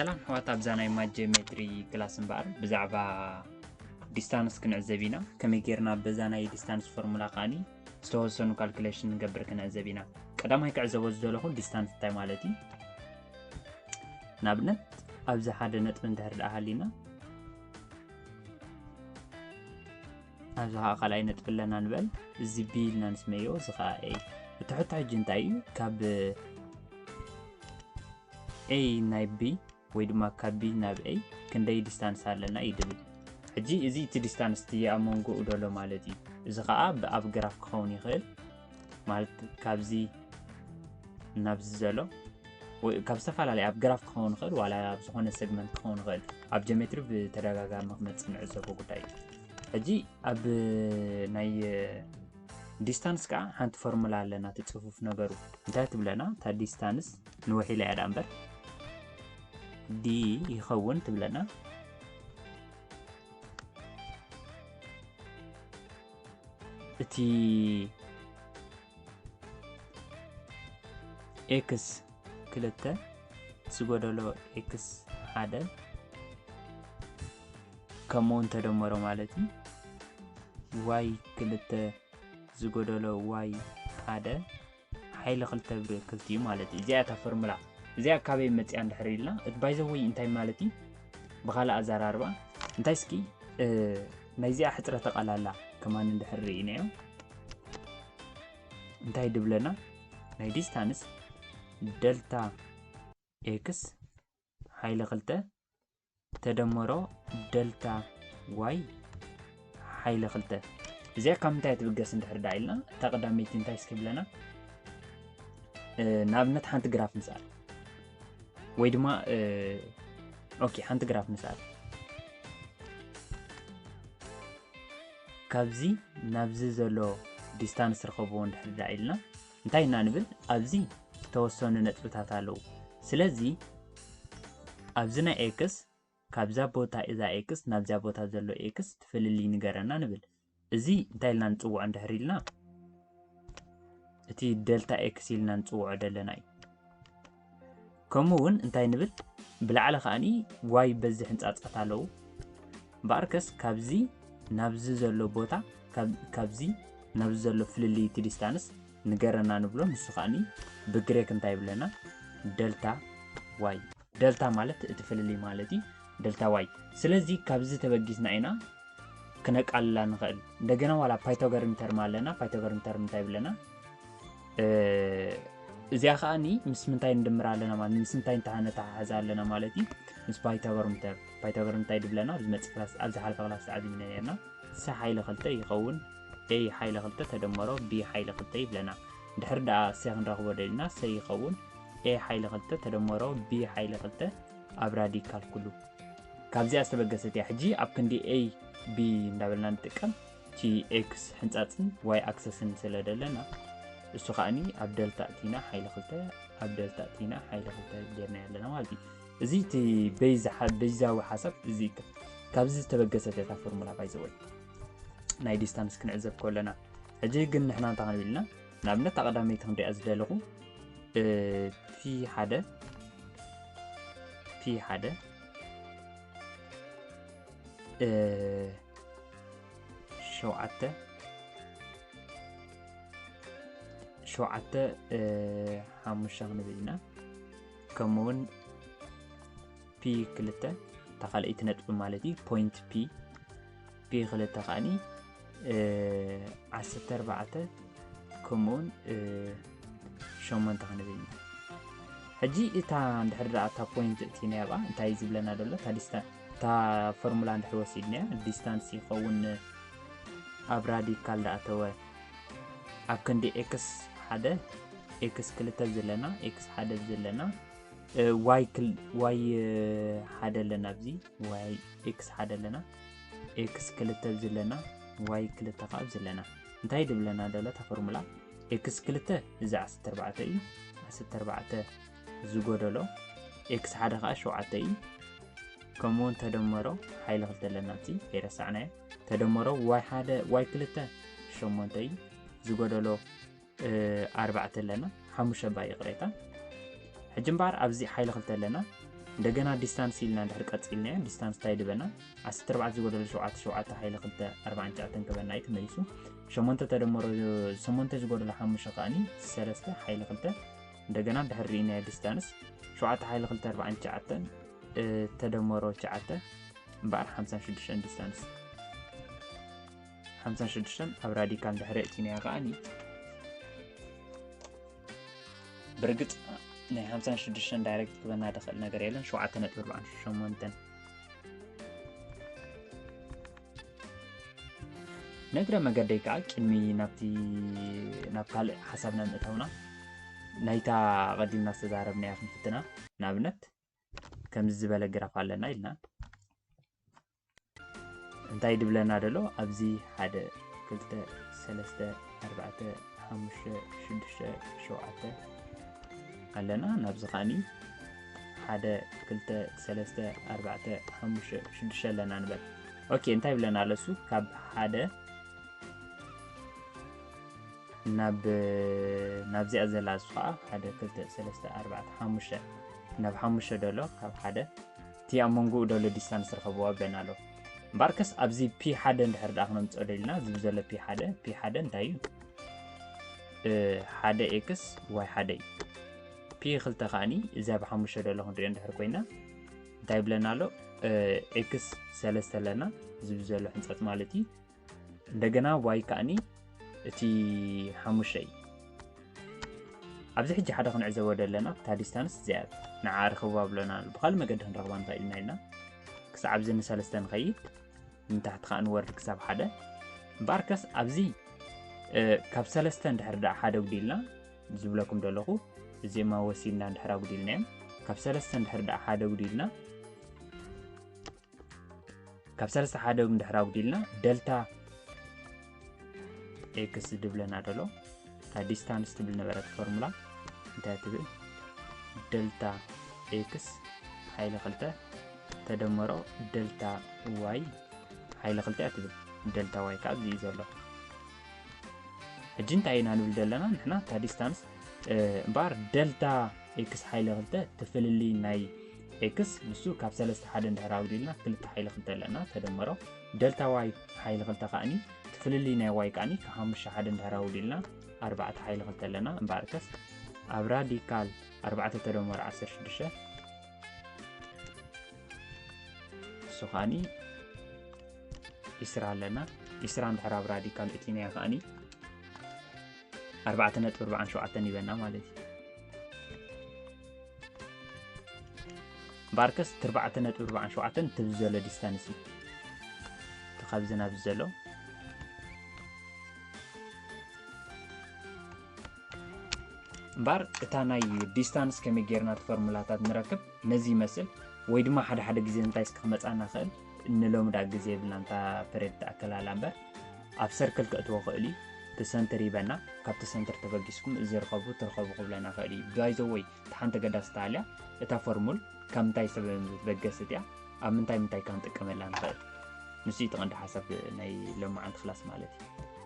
ሰላም ኣሕዋት፣ ኣብዛ ናይ ማት ጂኦሜትሪ ክላስ እምበኣር ብዛዕባ ዲስታንስ ክንዕዘብ ኢና። ከመይ ጌርና በዛ ናይ ዲስታንስ ፎርሙላ ከኣኒ ዝተወሰኑ ካልኩሌሽን ንገብር ክንዕዘብ ኢና። ቀዳማይ ክዕዘቦ ዝደለኹ ዲስታንስ እንታይ ማለት እዩ? ንኣብነት ኣብዚ ሓደ ነጥቢ እንድሕር ደኣ ሃሊና፣ ኣብዚ ከዓ ካልኣይ ነጥቢ ኣለና ንበል። እዚ ቢ ኢልና ንስመዮ፣ እዚ ከዓ ኤ። እቲ ሕቶ ሕጂ እንታይ እዩ? ካብ ኤ ናይ ቢ ወይ ድማ ካብ ቢ ናብ ኤ ክንደይ ዲስታንስ ኣለና እዩ ድብል። ሕጂ እዚ እቲ ዲስታንስ እቲ ኣብ መንጎኡ ደሎ ማለት እዩ። እዚ ከዓ ብ-፣ ኣብ ግራፍ ክኸውን ይኽእል፣ ማለት ካብዚ ናብዚ ዘሎ ወይ ካብ ዝተፈላለየ ኣብ ግራፍ ክኸውን ይኽእል፣ ዋላ ኣብ ዝኾነ ሰግመንት ክኸውን ይኽእል። ኣብ ጂኦሜትሪ ብተደጋጋሚ ክመፅእ ንዕዘቦ ጉዳይ እዩ። ሕጂ ኣብ ናይ ዲስታንስ ከዓ ሓንቲ ፎርሙላ ኣለና፣ እቲ ፅፉፍ ነገሩ እንታይ ትብለና? እታ ዲስታንስ ንውሕ ኢላ እያ ደኣ እምበር፣ ዲ ይኸውን ትብለና። እቲ ኤክስ ክልተ ዝጎደሎ ኤክስ ሓደ ከምኡ እውን ተደመሮ ማለት እዩ። ዋይ ክልተ ዝጎደሎ ዋይ ሓደ ሓይሊ ክልተ ብክልቲኡ ማለት እዩ። እዚኣ እታ ፎርሙላ እዚኣ ካበይ መፅያ እንድሕር ኢልና፣ እቲ ባይዘወይ እንታይ ማለት እዩ? ብኻልእ ኣዘራርባ እንታይ እስኪ፣ እ፣ ናይዚኣ ሕፅረ ተቓላላ ከማን እንድሕር ርኢናዮ እንታይ ድብለና? ናይ ዲስታንስ ደልታ ኤክስ ሓይሊ ክልተ ተደመሮ ደልታ ዋይ ሓይሊ ክልተ። እዚኣ ካብ ምንታይ ትብገስ እንድሕር ደኣ ኢልና፣ እታ ቀዳመይቲ እንታይ እስኪ ብለና? እ፣ ንኣብነት ሓንቲ ግራፍ ንስኣል። ወይ ድማ፣ እ፣ ኦኬ፣ ሓንቲ ግራፍ ንስኣል። ካብዚ ናብዚ ዘሎ ዲስታንስ ርከብዎ እንድሕር ደኣ ኢልና፣ እንታይ ኢና ንብል? ኣብዚ ዝተወሰኑ ነጥብታት ኣለዉ። ስለዚ ኣብዚ ናይ ኤክስ፣ ካብዛ ቦታ እዛ ኤክስ ናብዛ ቦታ ዘሎ ኤክስ ትፍልልይ ንገረና ንብል። እዚ እንታይ ኢልና ንጽውዖ እንድሕር ኢልና፣ እቲ ደልታ ኤክስ ኢልና ንጽውዖ ደለና እዩ። ከምኡ እውን እንታይ ንብል? ብላዕሊ ከኣኒ ዋይ በዚ ሕንጻጻት ኣለዉ። እምበኣርከስ ካብዚ ናብዚ ዘሎ ቦታ፣ ካብ-፣ ካብዚ ናብዚ ዘሎ ፍልልይ እቲ ዲስታንስ ንገረና ንብሎ። ንሱ ከኣኒ ብግሪክ እንታይ ይብለና? ደልታ ዋይ። ደልታ ማለት እቲ ፍልልይ ማለት እዩ፣ ደልታ ዋይ። ስለዚ ካብዚ ተበጊስና ኢና ክነቃልላ ንኽእል። እንደገና ዋላ ፓይታጎረን ተርም ኣለና። ፓይታጎረን ተርም እንታይ ይብለና? እ፣ እዚኣ ከኣኒ ምስ ምንታይ ንድምራ ኣለና ማለት፣ ምስ ምንታይ ንተሓ-፣ ነተሓሕዛ ኣለና ማለት እዩ? ምስ ፓይታጎረን ተርም። ፓይታጎረን እንታይ ድብለና? ኣብዚ መጽእ ክላስ፣ ኣብ ዝሓለፈ ክላስ ተዓዚብና ነርና። ሰ ሓይሊ ክልተ ይኸውን፣ ኤ ሓይሊ ክልተ ተደመሮ ቢ ሓይሊ ክልተ ይብለና። ድሕሪ ደኣ ሰ ክንረኽቦ ደሊና፣ ሰ ይኸውን ኤ ሓይሊ ክልተ ተደመሮ ቢ ሓይሊ ክልተ ኣብ ራዲካል ኩሉ። ካብዚኣ ዝተበገሰት እያ። ሕጂ ኣብ ክንዲ ኤ ቢ እንዳበልና ንጥቀም፣ እቲ ኤክስ ሕንጻጽን ዋይ ኣክሰስን ስለ ደለና፣ እሱ ከኣኒ ኣብ ደልታ እቲና ሓይሊ ክልተ፣ ኣብ ደልታ እቲና ሓይሊ ክልተ ጌርና ኣለና ማለት እዩ። እዚ እቲ በይዛ ሓ-፣ በይዛዊ ሓሳብ እዚ እዩ። ካብዚ ዝተበገሰት እያ እታ ፎርሙላ ባይዘወይ ናይ ዲስታንስ ክንዕዘብ ከለና። ሕጂ ግን ንሕና እንታይ ክንብል ኢና? ንኣብነት እታ ቀዳመይቲ ክንሪኣ ዝደለኹ፣ እ፣ ፒ ሓደ፣ ፒ ሓደ፣ እ፣ ሸውዓተ፣ ሸውዓተ፣ እ፣ ሓሙሽተ ክንብል ኢና። ከምኡ እውን ፒ ክልተ፣ እታ ካልኣይቲ ነጥቢ ማለት እዩ፣ ፖይንት ፒ፣ ፒ ክልተ ከኣኒ፣ እ፣ ዓሰርተ ኣርባዕተ፣ ከምኡውን፣ እ፣ ሸሞንተ ክንብል ኢና። ሕጂ እታ እንድሕር ደኣ እታ ፖይንት እቲናያ ብኣ እንታይ እዩ ዝብለና ዘሎ? እታ ዲስታ-፣ እታ ፎርሙላ እንድሕር ወሲድናያ፣ ዲስታንስ ይኸውን ኣብ ራዲካል ደኣተወ ኣብ ክንዲ ኤክስ ሓደ፣ ኤክስ ክልተ ዘለና፣ ኤክስ ሓደ ዘለና፣ እ፣ ዋይ ክል-፣ ዋይ፣ እ፣ ሓደ ኣለና ኣብዚ፣ ዋይ ኤክስ ሓደ ኣለና፣ ኤክስ ክልተ ኣብዚ ኣለና፣ ዋይ ክልተ ከኣ ኣብዚ ኣለና። እንታይ ድብለና ደሎ እታ ፎርሙላ? ኤክስ ክልተ እዚ ዓሰርተ ኣርባዕተ እዩ። ዓሰርተ ኣርባዕተ ዝጎደሎ ኤክስ ሓደ ከኣ ሸውዓተ እዩ። ከምኡውን ተደመሮ ሓይሊ ክልተ ኣለና፣ እቲ ከይረሳዕናዮ። ተደመሮ ዋይ ሓደ፣ ዋይ ክልተ ሸሞንተ እዩ። ዝጎደሎ፣ እ፣ ኣርባዕተ ኣለና። ሓሙሽተ ባይ ይቕሬታ። ሕጂ እምበኣር ኣብዚ ሓይሊ ክልተ ኣለና። እንደገና distance ኢልና እንድሕር ቀፂልናዮ distance እንታይ ድበና? ዓሰርተ ኣርባዕተ ዝጎደሎ ሸውዓተ ሸውዓተ ሓይሊ ክልተ ኣርባዕን ትሽዓተን ክበና እዩ ተመሊሱ። ሸሞንተ ተደመሮ ሸሞንተ ዝጎደሎ ሓሙሽተ ከኣኒ ሰለስተ ሓይሊ ክልተ። እንደገና እንድሕር ርኢናዮ distance ሸውዓተ ሓይሊ ክልተ ኣርባዕን ትሽዓተን ተደመሮ ትሽዓተ እምበኣር ሓምሳን ሽዱሽተን distance ሓምሳን ሽዱሽተን ኣብ radical እንድሕር ኣእቲናዮ ከኣኒ ብርግፅ ናይ ሓምሳን ሽዱሽተን direct ክበና ድኽእል ነገር የለን። ሸውዓተ ነጥቢ ኣርባዕን ሸሞንተን። ንእግረ መገደይ ከዓ ቅድሚ ናብቲ ናብ ካልእ ሓሳብና ምእታውና ናይታ ቀዲምና ዝተዛረብናያ ክንፍትና። ንኣብነት ከምዚ ዝበለ ግራፍ ኣለና ኢልና እንታይ ድብለና ደሎ ኣብዚ ሓደ ክልተ ሰለስተ ኣርባዕተ ሓሙሽተ ሽዱሽተ ሸውዓተ ኣለና። ናብዚ ከኣኒ ሓደ ክልተ ሰለስተ ኣርባዕተ ሓሙሽተ ሽዱሽተ ኣለና ንበል። ኦኬ እንታይ ይብለና ኣሎ እሱ ካብ ሓደ ናብ ናብዚኣ ዘላ እሱ ከዓ ሓደ ክልተ ሰለስተ ኣርባዕተ ሓሙሽተ ናብ ሓሙሽተ ደሎ ካብ ሓደ እቲ ኣብ መንጎኡ ደሎ distance ርኸብዋ በና ኣሎ። እምበኣርከስ ኣብዚ ፒ ሓደ እንድሕር ደኣ ክነምፅኦ ደሊና ዝብ ዘሎ ፒ ሓደ ፒ ሓደ እንታይ እዩ? ሓደ ኤክስ ዋይ ሓደ እዩ። ፒ ክልተ ከኣኒ እዚኣ ብሓሙሽተ ደሎ ክንሪኦ እንድሕር ኮይና እንታይ ይብለና ኣሎ? ኤክስ ሰለስተ ኣለና ዝብ ዘሎ ሕንፀፅ ማለት እዩ። እንደገና ዋይ ከኣኒ እቲ ሓሙሽተ እዩ። ኣብዚ ሕጂ ሓደ ክንዕዘቦ ዘለና እታ distance እዚኣ ንዓ ርኽብዋ ብለና ኣሎ። ብኻልእ መገዲ ክንረኽባ ንኽእል ኢና ኢልና ክሳብ ኣብዚ ንሰለስተ ንኸይድ ንታሕቲ ከዓ ንወርድ ክሳብ ሓደ። እምበኣርከስ ኣብዚ ካብ ሰለስተ እንድሕር ደኣ ሓደ ጉዲልና ዝብለኩም ዘለኹ እዚማ ወሲድና እንድሕር ኣጉዲልናዮም ካብ ሰለስተ እንድሕር ደኣ ሓደ ጉዲልና ካብ ሰለስተ ሓደ እንድሕር ኣጉዲልና ደልታ ኤክስ ድብለና ደሎ እታ distance ትብል ነበረት ፎርሙላ እንታይ ትብል? ደልታ ኤክስ ሓይሊ ክልተ ተደመሮ ደልታ ዋይ ሓይሊ ክልተ እያ ትብል። ደልታ ዋይ ከዓ እዚ እዩ ዘሎ። ሕጂ እንታይ ኢና ንብል ዘለና ንሕና እታ distance እምበኣር ደልታ ኤክስ ሓይሊ ክልተ እቲ ፍልልይ ናይ ኤክስ ንሱ ካብ ሰለስተ ሓደ እንድሕር ኣጉዲልና ክልተ ሓይሊ ክልተ ኣለና ተደመሮ ደልታ ዋይ ሓይሊ ክልተ ከኣኒ እቲ ፍልልይ ናይ ዋይ ከኣኒ ካብ ሓሙሽተ ሓደ እንድሕር ኣጉዲልና ኣርባዕተ ሓይሊ ክልተ ኣለና እምበኣርከስ ኣብ radical ኣርባዕተ ተደመሮ ዓሰርተ ሽዱሽተ እሱ ከኣኒ ዒስራ ኣለና። ዒስራ እንድሕር ኣብ radical እቲናዮ ከኣኒ ኣርባዕተ ነጥቢ ኣርባዓን ሸውዓተን ይበና ማለት እዩ። እምበኣርከስ እቲ ኣርባዕተ ነጥቢ ኣርባዓን ሸውዓተን ትብዚ ዘሎ distance እዩ። እቲ ካብዚ ናብዚ ዘሎ እምበኣር እታ ናይ distance ከመይ ጌርና እቲ ፎርሙላታት ንረክብ ነዚ ይመስል። ወይ ድማ ሓደ ሓደ ግዜ እንታይ እስኪ ክመፃና ክእል ንሎሚ ዳ ግዜ የብልና እንታ ፐሬድ ተኣከላላ እምበር ኣብ ሰርክል ከእትዎ ክእል እዩ። እቲ ሰንተር ይበና ካብቲ ሰንተር ተበጊስኩም እዚ ርኸቡ ትርኸቡ ክብለና ክእል እዩ። ባይዘወይ እቲ ሓንቲ ገዳስ ተሃልያ እታ ፎርሙል ካብ ምንታይ ዝተበገሰት እያ ኣብ ምንታይ ምንታይ ካብ ንጥቀመላ ንኽእል ንሱ እዩ እቲ ቀንዲ ሓሳብ ናይ ሎማዓንቲ ክላስ ማለት እዩ።